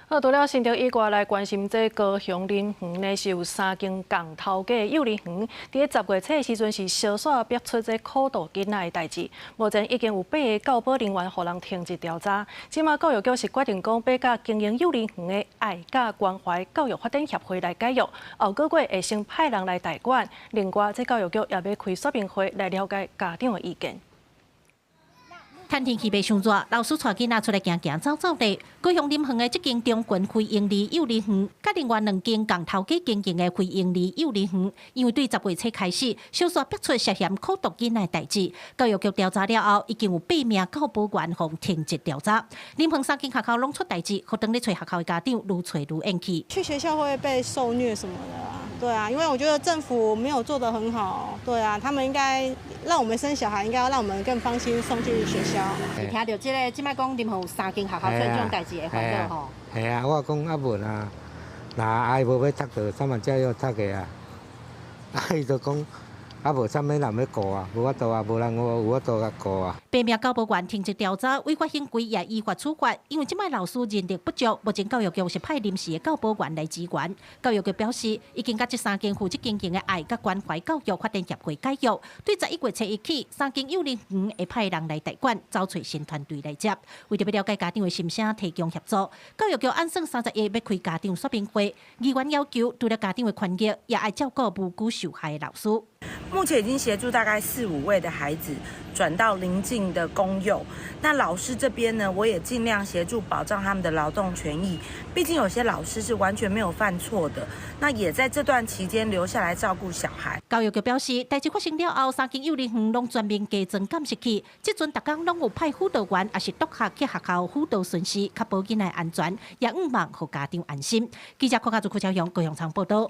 好，除了新竹以外，來關心這高雄林園呢，是有三間仝頭家幼兒園，佇咧10月初的時陣是相紲逼出這苦毒囡仔的代誌。目前已經有八个教保人員予人停職調查。這馬教育局是決定講，欲佮經營幼兒園的愛佮關懷教育發展協會來解約，後個月會先派人來代管。另外，這教育局也欲開說明會來了解家長的意見。趁天氣袂傷熱，老師帶囡仔出來行行走走咧。高雄林園的這間中群非營利幼兒園，佮另外兩間仝頭家經營的非營利幼兒園，因為對10月初開始，相紲逼出涉嫌苦毒囡仔的代誌。教育局調查了後，已經有八名教保員予停職調查。林園三間學校攏出代誌，予當咧揣學校的家長愈揣愈怨氣。去學校會被受虐什麼的啊？對啊，因為我覺得政府沒有做得很好。對啊，他們應該讓我們生小孩，應該要讓我們更放心送去學校。聽到這个，這擺講林園有三間學校出這種代誌會煩惱吼。係啊，我講啊無啊，若愛無欲讀就三萬只要讀的啊。啊，伊就講啊無啥物人欲顧啊，無法度啊，無人有有法度共顧啊。八名教保員停職調查，違法行規也依法處罰。因為這擺老師人力不足，目前教育局是派臨時的教保員來支援。教育局表示，已經佮這三間負責經營的愛佮關懷教育發展協會解約，對11月初一起，三間幼兒園會派人來代管，找揣新團隊來接。為著欲了解家長的心聲，提供協助，教育局按算31欲開家長說明會，議員要求除了家長的權益，也愛照顧無辜受害的老師。目前已經協助大概四五位的孩子轉到鄰近的公幼。那老師這邊呢，我也盡量協助保障他們的勞動權益。畢竟有些老師是完全沒有犯錯的，那也在這段期間留下來照顧小孩。教育局表示，代誌發生了後，三間幼兒園攏全面加裝監視器，這陣逐工攏有派輔導員，抑是督學去學校輔導巡視，確保囡仔安全，也向望予家長安心。記者郭家祖、柯超雄高雄場報道。